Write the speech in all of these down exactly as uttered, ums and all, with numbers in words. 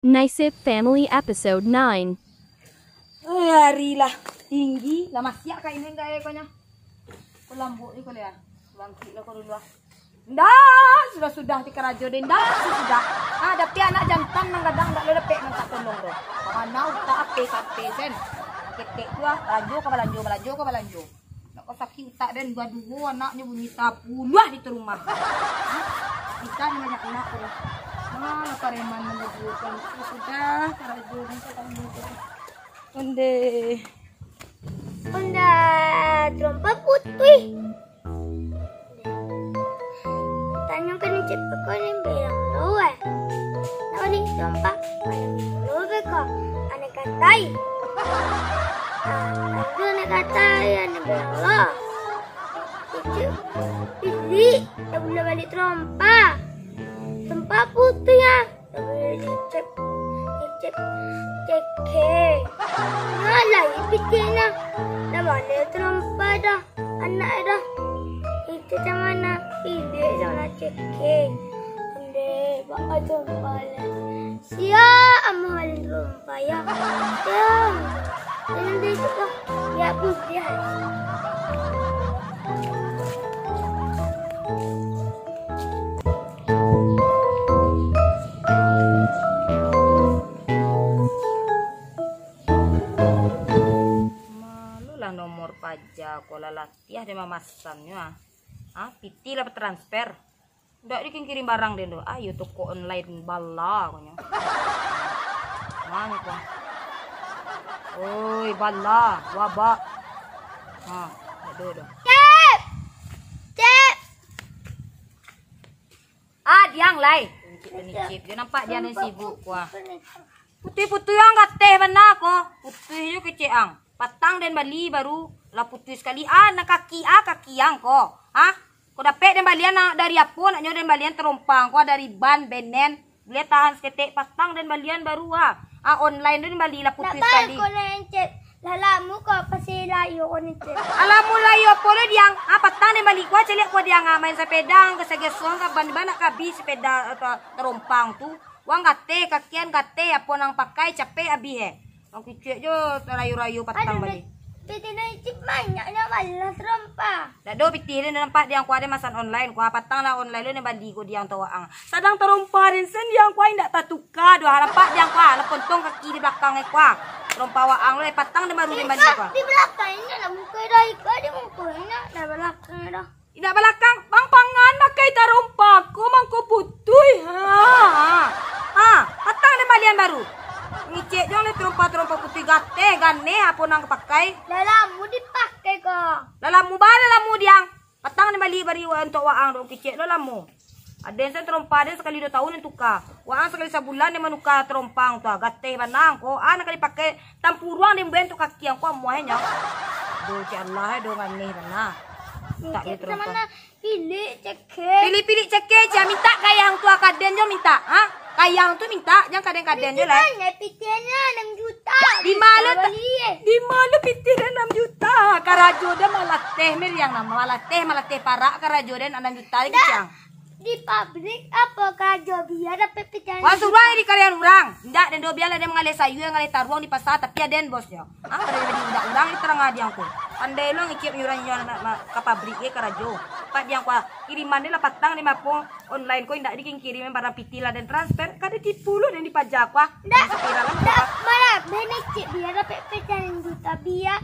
Nice Family episode nine. Eh, hari lah tinggi, lah masiak ka ini enggak ya, konyo? Ko lambok ni ko, ya. Bangkit lah ko dulu, ah. Ndak, sudah-sudah ti karajo deh, ndak, sudah. Ah, tapi anak jantan nang gadang ndak lo dapek nang tak tolong tu. Mana utak ape sampai sen. Ketek tu, ah, balanjo ka balanjo, balanjo ka balanjo. Nak kau sakik utak den, baduo anaknyo bunyi sapuluah di tu rumah. Hah? Bisa ni banyak anak tu lah. Malah pareman manyabuakan itu sudah, karajo ni sudah. Onde. Onda, trompa putuih. Tanyo ka ni cek ko ni bilang lo, eh. Nak bali trompa, bilang lo beko, ane katai. Ah, ane katai, ane bilang lo. Cek, pilih, tak boleh bali trompa. Trompa putuih, ah. Tapi cek, cek, cek. Ngalah pitih nah. Dah bali trompa dah. Anak dah. Itu cak mana? Pilih sama cek. Ande, bak trompa lah. Siap, amuah bali trompa ya. Siap. Jangan deh, ya, pun siap. Malu lah nomor paja ko lah latiah deh mamasannyo, ah. Ah, pitih lah batransfer. Ndak dikirim-kirim barang den do. Ayo toko online bala konyo. Manyo ko. Oi, bala, wabak. Ha, ndak do do. Cep! Cep! Ah, diang lai. Nicip, nicip. Dia nampak dia ni sibuk, kuah. Putuih-putuih ang gateh bana ko. Putuih jo kecek ang. Patang den bali baru lah putuih sakali. Ah, nak kaki, ah, kaki ang ko. Ah, ko dapek den balian, ah, dari apo naknyo den balian terompang ko, ah, dari ban, benen. Buliah tahan saketek, patang den balian baru, ah. Ah, online den bali lah putuih sakali. Nak bali ko nak encet. Lah lamo ko pasti layo ko ni, Cep. Alah, mun layo apo lo diang? Ah, patang den bali ko, caliak ko diang, ah, main sapeda, ang gesa-geso, ang ka ban-ban nak ka abih sapeda atau terompang tu. Wang gateh, kakian gateh, apo nang pakai capek abih, eh. Ang kicek jo rayo-rayo patang bali. Aduh, bet-, betina icik banyaknyo balah terompang. Dak do pitih den nampak diang kuah den masan online, kuah patang lah online lo den bali ko diang tu waang. Sadang tarompa den sen diang kuah indak tatuka doh, nampak diang kuah, lah pontong kaki di balakang e kuah. Tarompa waang lo, eh, patang den baru den bali kuah. Di balakang indak lah muko dah, iko di muko indak lah balakang dah. Indak balakang, bang pangan makai tarompa ko mangko putuih. Ha, ha. Ha, patang den balian baru. Ngicek jo lai tarompa-tarompa putuih gateh, ganeh apo nang pakai. Lah lamo dipakai ko. Lah lamo bana lamo diang. Patang den bali bari wa-, untuak waang do, kicek lo lamo. Aden sen tarompa den sakali duo taun den tuka. Waang sakali sabulan den manuka tarompang tu, ah, gateh bana ko. Ah, nak ka dipakai tampuruang den buek untuak kaki ang ko, amuahnyo. Aduh, cek Allah, eh, do nganeh bana. Tak boleh tarompang. Pilih ceke. Pilih-pilih ceke, cek mintak ka ayah ang tu, ah, ka den jo mintak, ha? Ka ayah ang tu mintak, jan ka den-ka den jo lah. Pitih bana, pitih bana anam juta. Di ma lo ta-, bali, eh. Di ma lo pitih den anam juta? Karajo den malateh, miriang namo malateh, malateh parak karajo den anam juta ni. Ndak, kicek ang. Di pabrik apo karajo bia dapek pitih anam juta? Wah, suruah di karajaan urang. Indak, den do bialah den mangaleh sayua, mangaleh taruang di pasa, tapi aden bosnyo. Ah, pada jadi budak urang ni tarang diang ko. Pandai lo ngicek nyuruah-nyuruah anak ma-, ka pabrik e karajo. Pak diang kuah, kiriman ni lah patang limo puluah online ko indak dikirim-kirim barang pitih lah den transfer. Kada tipu lo den dipaja kuah. Ndak, ndak, malah ben ngicek bia dapek pitih anam juta bia.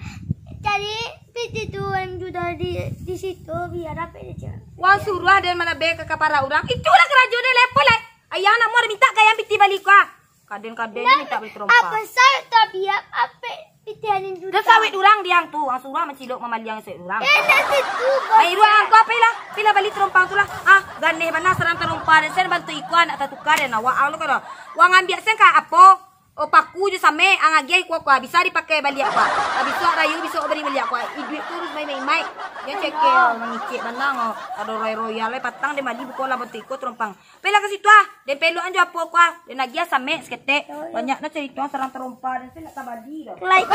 Cari pitih tu anam juta di, di situ bia dapek aja. Wang suruah den mana be ka kapara urang. Itulah karajo den lepo lai. Ayah nak mau minta gayang pitih bali kuah. Kaden-kaden ni tak boleh terompa. Apa saya tak biar apa pitian itu. Dah sawit urang diang tu, ang suruah mancilok mamaliang sawit urang. Eh, nak situ. Ai ruang angko apilah, pilah bali terompang tu lah. Ah, ganeh bana sarang terompa dan sen bantu iko anak tatuka dan awak ang lo kada. Wang ambiak sen ka apo? Oh, paku jo samek, ang agiah iko kuah, bisa dipakai baliak kuah. Habis tu rayu bisa bari baliak kuah. Iduik tu harus main-main. Dia cekel mangicik bana ngo. Ado royal-royal patang dia bali buko lah bantu iko terompang. Pailah ka situ ah, den peluak an jo apo ko ah, den agiah samek saketek. Banyak nah carito sarang tarompa, den se nak tabali doh. Like.